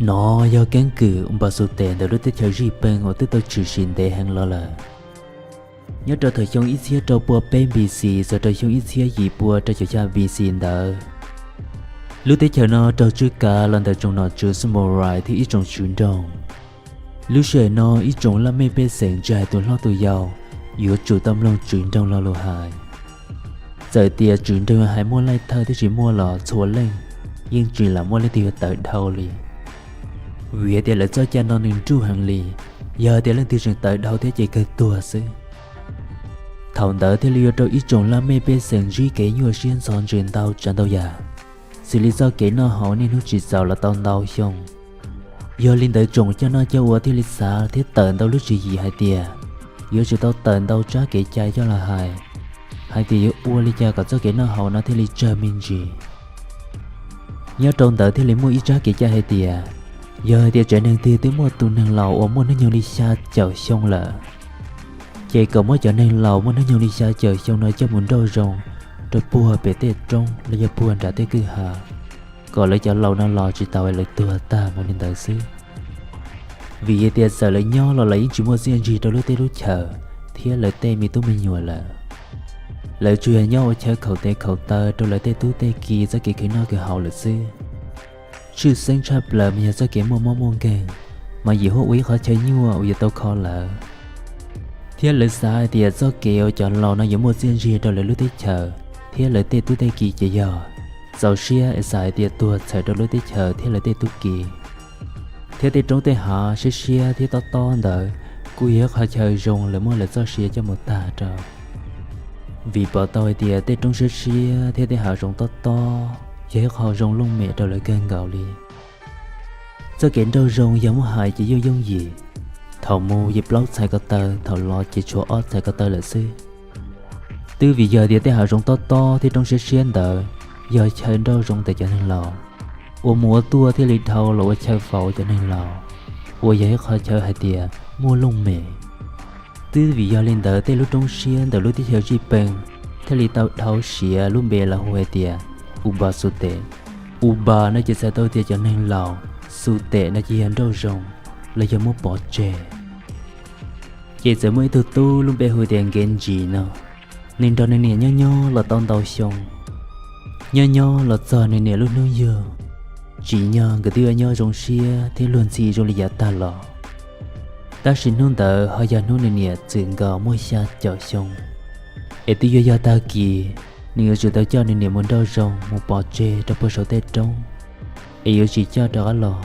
Nov yog keeb kwm Umbasutes ntawm lub teb chaws Zij Peej uas twb tau tshwm sim ntev heev los lawm. Nyob rau thaum xyoo ib txhiab rau pua peb B C txog rau xyoo ib txhiab yim pua rau caum xya B C ntawd, lub teb chaws no raug tswj kav los ntawm tsoom nom tswv Samurai thiab ib tsoom tswv nroog. Lub sij hawm no ib tsoom laj mej pej xeem tsis hais tus hlob tus yau yuav tsum tau mloog tswv nroog lo lus hais. Txawm tias tswv nroog hais muaj laij thawj thiab tsis muaj los txhua leej yeej tsis lam muaj leej twg yuav tawv dhau li, vim tias lawv txoj cai no nws nruj heev li, yog tias leej twg tseem tawv dhau thiab ces kawg tuag xwb. Thaum ntawd thiaj li yuav rau ib tsoom laj mej pej xeem ntsib kev nyuaj siab ntxhov ntws ntau tsav ntau yam, xws li txoj kev noj haus niaj hnub tsis txaus los tau ntau xyoo. Yog li ntawd tsoom coj noj coj ua thiaj li xav thiab tawm ntau lub tswv yim hais tias yuav tsum tau tawm ntau tsab kev cai coj los hais, hais tias yuav ua li cas kom txoj kev noj haus no thiaj li tsawg me ntsis. Nyob rau ntawd thiaj li muaj ib tsab kev cai hais tias, yog hais tias tsev neeg twg twb muaj tus neeg laus uas muaj hnub nyoog li xya caum xyoo lawm, ces kom muab cov neeg laus muaj hnub nyoog li xya caum xyoo no coj mus nrauj zoo rau puag pem tej roob los yog puag nram tej kwj ha, kom lawv cov laus no los tsis tau es lawv tuag tag mus li ntawd xwb. Vim tias txawm lawv nyob los lawv yeej tsis muaj txiaj ntsig rau lub teb lub chaws thiab lawv tej me tub me nyuam lawm. Lawv tsuas yog nyob ua chaw khaum tes khaum taw rau lawv tej tub tej ki txoj kev khwv noj khwv haus lawm xwb. Tshwj xeeb tshaj plaws mas yog txoj kev muaj mob muaj nkeeg, mas yim huab ua ib qhov chaw nyuaj uas yuav tau kho lawv. Thiab lawv xav hais tias txoj kev uas cov laus no yuav muaj txiaj ntsig rau lawv lub teb chaws thiab lawv tej tub tej ki ces yog txaus siab es xav hais tias tuag txhawm rau lub teb chaws thiab lawv tej tub ki. Thiab tej roob tej hav siab siab thiab tob tob ntawd kuj yog ib qhov chaw zoo lawv muab lawv txoj sia coj mus tag rau. Vim pom tau hais tias tej roob siab siab thiab tej hav zoov tob tob yog ib qho zoo looj mem rau lawv kawg nkaus li. Txoj kev nrauj zoo yog muab hais ces yooj yooj yim, thaum mus ces plaub txhais ko taw, thaum los ces tshuav ob txhais ko taw lawm xwb. Twb vim yog tias tej hav zoov tob tob thiab roob siab siab ntawd yog chaw nrauj zoo ntawm cov neeg laus, uas mus ua tuaj thiaj li dhau los ua chaw faus cov neeg laus, uas yog ib qhov chaw hais tias muaj looj mem. Twb vim yog li ntawd tej lub roob siab ntawm lub teb chaws Zij Peej thiaj li tau dhau siav lub npe los hu hais tias Uba Xu Tes. Uba no ces txhais tau tias cov neeg laus, Xu Tes no ces yog nrauj zoo los yog muab pov tseg. Ces txawm muaj ib tug tub lub npe hu tias Nkev Ntsis no, nws nrog nws niam nyob nyob los tau ntau xyoo. Nyob nyob los txog nws niam lub hnub yug, tsim nyog nkawd twb yuav nyob zoo siab thiab luag ntxhi zoo li yav tag los. Tab sis hnub ntawd ho yog hnub nws niam txwm nkaus muaj xya caum xyoo, es twb yuav yog tag kis nws yuav tsum tau coj nws niam mus nrauj zoo mus pov tseg rau puag saum tej roob, es yuav tsis coj rov qab los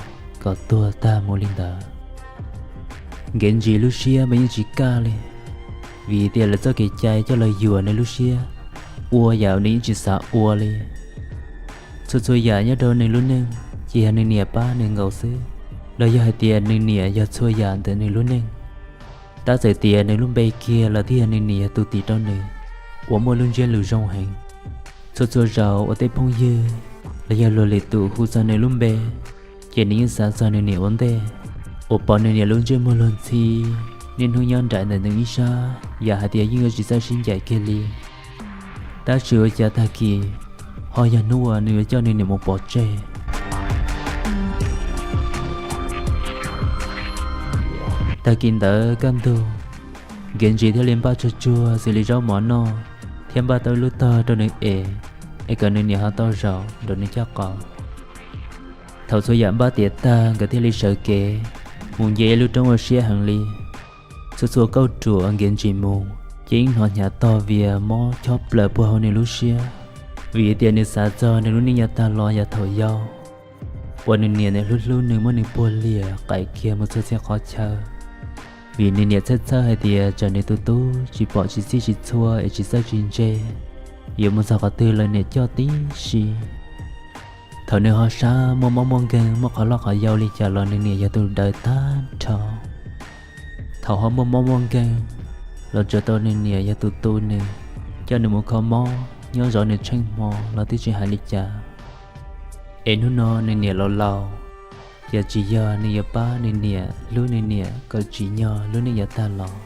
kom tuag tag mus li ntawd. Nkev Ntsis lub siab mas yeej tsis kaj li, vim tias lawv txoj kev cai coj los yuam nws lub siab, ua yam nws yeej tsis xav ua li. Txhua txhua yam nyob rau nws lub neej ces yog nws niam pab nws nkaus xwb, los yog hais tias nws niam yog txhua yam ntawm nws lub neej. Tab txawm tias nws lub npe kiag los twb yog nws niam yog tus tis rau nws, uas muaj lub ntsiab lus zoo heev. Txhua txhua zaus uas tej phooj ywg los yog luag lwm tus hu txog nws lub npe, ces nws yeej xav txog nws niam ua ntej, uas pom nws niam lub ntsej muag luag ntxhi, niaj hnub nyob nraim ntawm nws ib sab, yam hais tias yeej yuav tsis txawj sib ncaim kiag li. Tab sis ua cas tag kis ho yog hnub uas nws yuav coj nws niam mus pov tseg. Tag kis ntawd kaj ntug, Nkev Ntsis thiaj li npaj tsuag tsuag xws li zaub mov noj, thiab npaj tau ib lub tog rau nws ev, es kom nws niam ho tau zaum nrog nws coj qos. Thaum txhua yam npaj tiav tag nkawd thiaj li sawv kev mus nce ib lub roob uas siab heev li. Txhua txhua kauj ruam Nkev Ntsis mus ces yeej hnov hnyav tog vias mob chob plaws puag hauv nws lub siab, vim tias nws xav txog nws lub neej yav tag los yav thaum yau, uas nws niam nws hlub hlub nws muab nws puag liam qaim kiag mus txhua txhia qhov chaw. Vim nws niam txhawj txhawj hais tias tsam nws tus tub tsis pom tsis txij tsis txhua es tsis txawj tsis ntse, yuav mus txog qhov twg lawv niam coj tib si. Thaum nws ho sab muaj mob muaj nkeeg muaj qhov loj qhov yau li cas los nws niam yog tus daws tag nrho. Thaum ho muaj mob muaj nkeeg los tsuas tau nws niam yog tus tu nws, coj nws mus kho mob nyob zov nws tsheej hmo los twb tsis hais li cas. Es hnub no nws niam laus laus, ces tsis yog nws yuav pab nws niam hlub nws niam kom tsim nyog lub neej yav tag los,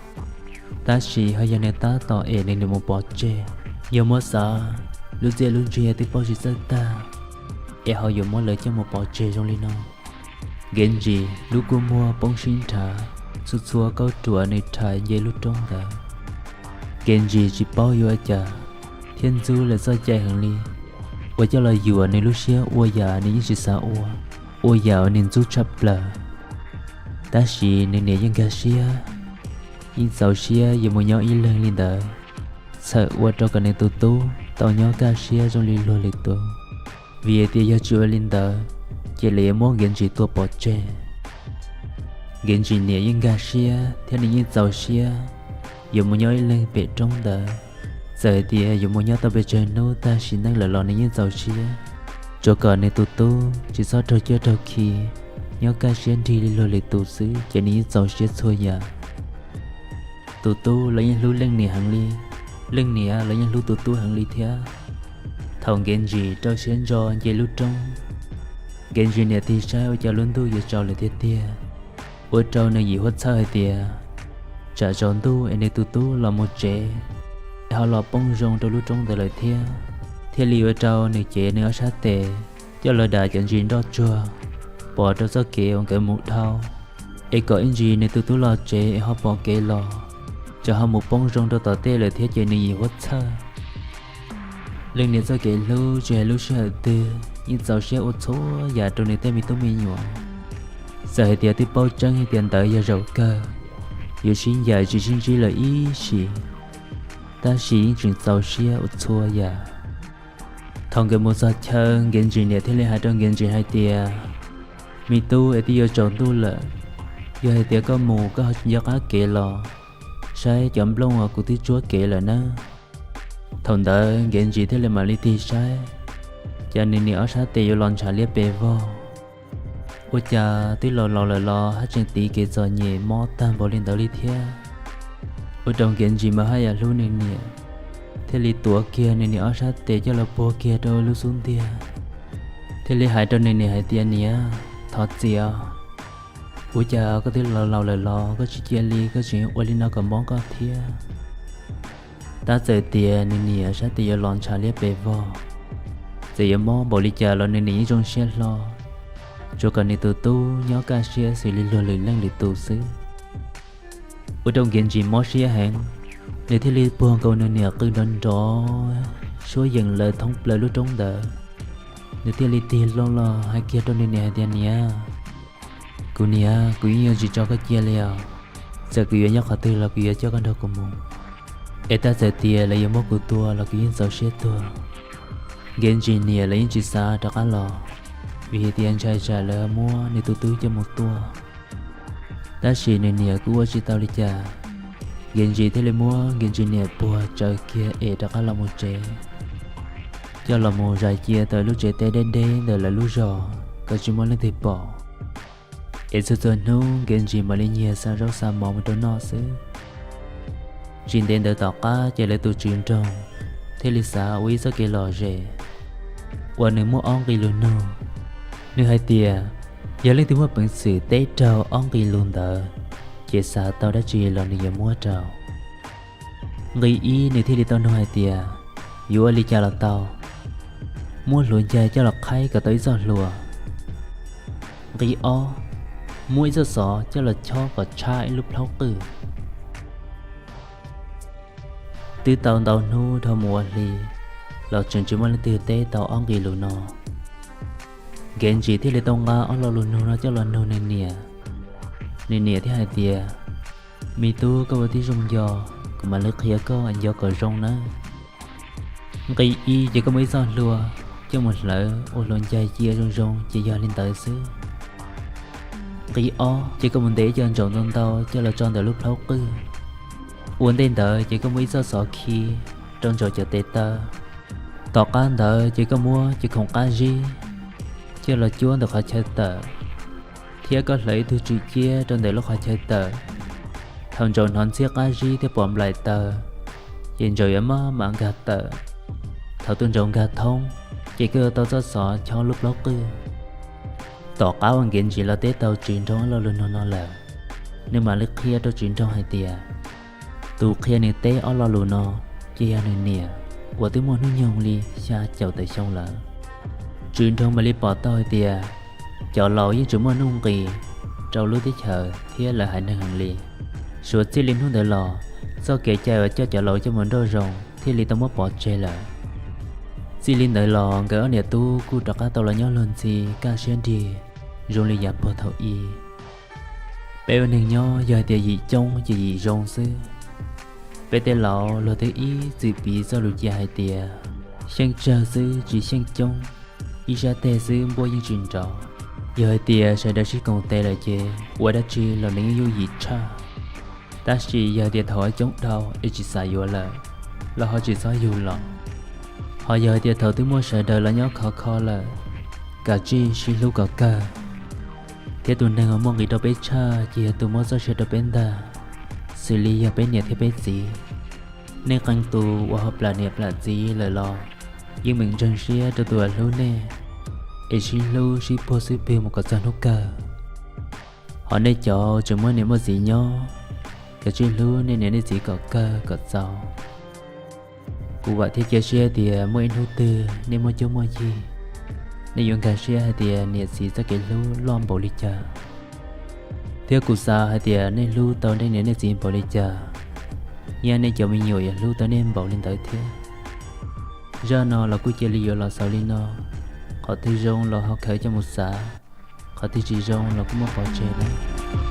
tab sis ho yog nws tab tom ev nws niam mus pov tseg. Yog muab xav, lub txiaj lub ntsig twb paub tsis txawj tag, es ho yuav muab lawv coj mus pov tseg zoo li no. Nkev ntsis lub kua muag poob sib nrhav, txhua txhua kauj ruam nws rhais nce lub roob ntawd. Nkev ntsis tsis paub yuav ua cas thiab ntxub lawv txoj cai heev li, ua coj los yuam nws lub siab ua yam nws yeej tsis xav ua, ua yam uas nws ntxub tshaj plaws. Tab sis nws niam yeej nkag siab, yeej txaus siab yuav mus nyob ib leeg li ntawd, txhawm ua rau kom nws tus tub tau nyob kaj siab zoo li luag lwm tus. Vim hais tias yog tsis ua li ntawd, ces lawv yuav muab Nkev Ntsis tua pov tseg. Nkev Ntsis niam yeej nkag siab thiab nws yeej txaus siab yuav mus nyob ib leeg pem roob ntawd. Txawm hais tias yuav mus nyob tau pes tsawg hnub tag sim neej lawm los nws yeej txaus siab, tsuas kom nws tus tub tsis txhob raug ciaj raug khi, nyob kaj siab nrig li luag lwm tus xwb ces nws yeej txaus siab txhua yam. Tus tub los yeej hlub leej niam heev li, leej niam los yeej hlub tus tub heev li thiab. Thaum Nkev Ntsis rau siab ntso nce lub roob, Nkev Ntsis niam tig saib ua cas lub ntuj yuav tsaus lawm tiag tiag, ua rau nws yim huab txhawj hais tias tsam tsaus ntuj es nws tus tub los mus tsev es ho los poob zoo rau lub roob ntawd lawm thiab, thiaj li ua rau nws cev nws ob sab tes coj los dam cov ntsis nroj tsuag pov rau txoj kev uas nkawd mus dhau, es kom ib ntsis nws tus tub los tsev es ho pom kev los, tsam ho mus poob zoo rau tom tej lawm thiab ces nws yim huab txhawj. Leej niam txoj kev hlub tsis hais lub sij hawm twg yeej txaus siab ua txhua yam rau nws tej me tub me nyuam. Txawm hais tias twb paub tseeb hais tias ntawd yog zaum kawg, yuav sib ncaim tsis sib ntsib lawm ib sim, tab sis yeej tseem txaus siab ua txhua yam. Thaum nkawd mus txog chaw, Nkev Ntsis niam thiaj li hais rau Nkev Ntsis hais tias, me tub, es twb yuav tsaus ntuj lawm, yog hais tias koj mus koj ho tsis nco qab kev los, saib cov nplooj uas kuv twb tsuab kev lawm nawb. Thaum ntawd Nkev Ntsis thiaj li mam li tig saib, cas nws niam ob sab tes yuav los ntshav liab pes vog. Ua cas twb laus laus lawm los haj tseem tiv kev txom nyem mob tag npaum li ntawd li thiab. Ua rau Nkev Ntsis mas haj yam hlub nws niam, thiaj li tuav kiag nws niam ob sab tes coj los puag kiag rau lub xub ntiag, thiaj li hais rau nws niam hais tias, niam, thov txim os. Ua cas koj twb laus laus lawm los koj tsis cia li, koj tseem ua li no kom mob koj thiab. Tab txawm tias nws niam sab tes yuav los ntshav liab pes vog, txawm yuav mob npaum li cas los nws niam yeej zoo siab hlo, tsuas kom nws tus tub nyob kaj siab xws li luag lwm leej lwm tus xwb. Ua rau Nkev Ntsis mob siab heev, nws thiaj li puag nkaus nws niam qw nrov nrov, suab yees lawv thoob plaws lub roob ntawd. Nws thiaj li tig loo los hais kiag rau nws niam hais tias, niam, kuv niam, kuv yeej yuav tsis tso koj cia li os. Txawm kuv yuav nyob qhov twg los kuv yuav coj koj nrog kuv mus. Es tab txawm tias lawv yuav muab kuv tua los kuv yeej txaus siab tuag. Nkev Ntsis niam lawv yeej tsis xav rov qab los, vim hais tias ntshai tsam lawv muab nws tus tub coj mus tua. Tab sis nws niam kuj ua tsis tau li cas, Nkev Ntsis thiaj li muab Nkev Ntsis niam puag tsawv kiag es rov qab los mus tsev, coj los mus zais cia tau lub tsev teb deb deb ntawm lawv lub zos kom tsis muaj leej twg pom. Es txhua txhua hnub Nkev Ntsis mam li nyiag xa zaub xa mov mus rau noj xwb. Tsis ntev ntawd tom qab ces lawv tus tswv nroog thiaj li xav ua ib txoj kev lom zem uas nws muaj ob nqi lus nug. Nws hais tias, yog leej twg muaj peev xwm teb raug ob nqi lus ntawd, ces xav tau dab tsi los nws yuav muab rau. Nqi ib nws thiaj li tau nug hais tias, yuav ua li cas los tau? Muab hluav ncaig coj los qhaib kom tau ib txoj hlua. Nqi ob, muab ib txoj xov coj los chob kom tshab ib lub plhaub qwj. Twb tau ntau hnub dhau mus ua hli los tseem tsis muaj leej twg teb tau ob nqi lus no. Nkev Ntsis thiaj li tau nqa ob lo lus nug no coj los nug nws niam. Nws niam thiaj hais tias, me tub, koj ua tib zoo nco, kuv mam li qhia koj nco kom zoo nawb. Nqi ib ces koj muaj ib txoj hlua coj mus hlawv ua hluav ncaig cia zoo zoo ces yog li ntawd xwb. Nqi ob ces koj mus ntes ib co ntsaum ntau ntau coj los tso ntawm lub plhaub qwj, ua ntej ntawd ces koj muab ib txoj xov khi rau ntsaum cov tes taw. Tom qab ntawd ces koj muab cov khoom qab zib coj los cuab ntawm qhov chaw tawm, thiab koj hlawv ib tug tswm ciab rau ntawm lub qhov chaw tawm. Thaum ntsaum hnov ntxhiab qab zib thiab pom nplaim taws, ces ntsaum yuav maj mam nkag tawm. Thaum tus ntsaum nkag thoob, ces koj yuav tau txoj xov chob lub plaub qwj. Tom qab uas Nkev Ntsis los teb tau Tswv Nroog ob lo lus nug no lawm, nws mam li qhia rau Tswv Nroog hais tias, tus qhia nws teb ob lo lus no ces yog nws niam, uas twb muaj hnub nyoog li xya caum tawm xyoo lawm. Tswv Nroog mam li pom tau hais tias, Cov laus yeej tseem muaj nuj nqis rau lub teb chaws thiab lawv haiv neeg heev li. Suav txij li hnub ntawd los, txoj kev cai uas coj cov laus coj mus nrauj zoov thiaj li tau muab pov tseg lawm. Txij li ntawd los nkawd ob niam tub kuj rov qab tau los nyob luag ntxhi kaj siab nrig zoo li yav puag thaum ub. Peb ua neeg nyob yog hais tias yim coob ces yim zoo xwb. Peb tej laus luag twb ib txwm piv txoj lus cia hais tias, xyeej tsawg xwb tsis xyeej coob, ib sab teg xwb npuaj yeej tsis nrov. Yog hais tias sawv daws sib koom tes lawm ces ua dab tsi los nws yeej yooj yim tshaj. Tab sis yog hais tias thaum coob dhau es tsis xav yuav lawm, los ho tsis txhob yug los. Ho yog hais tias thaum twb muaj sawv daws los nyob khov kho lawm, kav tsij sib hlub kom kawg. Thiab tus neeg uas muaj nqis rau peb tshaj ces yog tus muab txoj sia rau peb ntag, xws li yog peb niam thiab peb txiv. Nej qee tus uas ho plam niam plam txiv lawm los yeej meem ntseeg siab rau tus uas hlub nej, es sib hlub sib puag xub pwg mus kom txog hnub kawg. Ho nej cov tseem muaj niam muaj txiv nyob, kav tsij hlub nej niam nej txiv kom kawg kom txaus. Kuv vam thiab cia siab tias muaj ib hnub twg nej muaj cuab muaj yig, nej yuav nkag siab hais tias niam txiv txoj kev hlub loj npaum li cas. Thiab kuv xav hais tias nej hlub tau nej niam nej txiv npaum li cas, nyaj nej cov me nyuam yuav hlub tau nej npaum li ntawd thiab. Zaj no los kuj cia li yuav los xaus li no. Qhov twg zoo los ho khaws coj mus xav, qhov twg tsis zoo los kuj muab pov tseg nawb.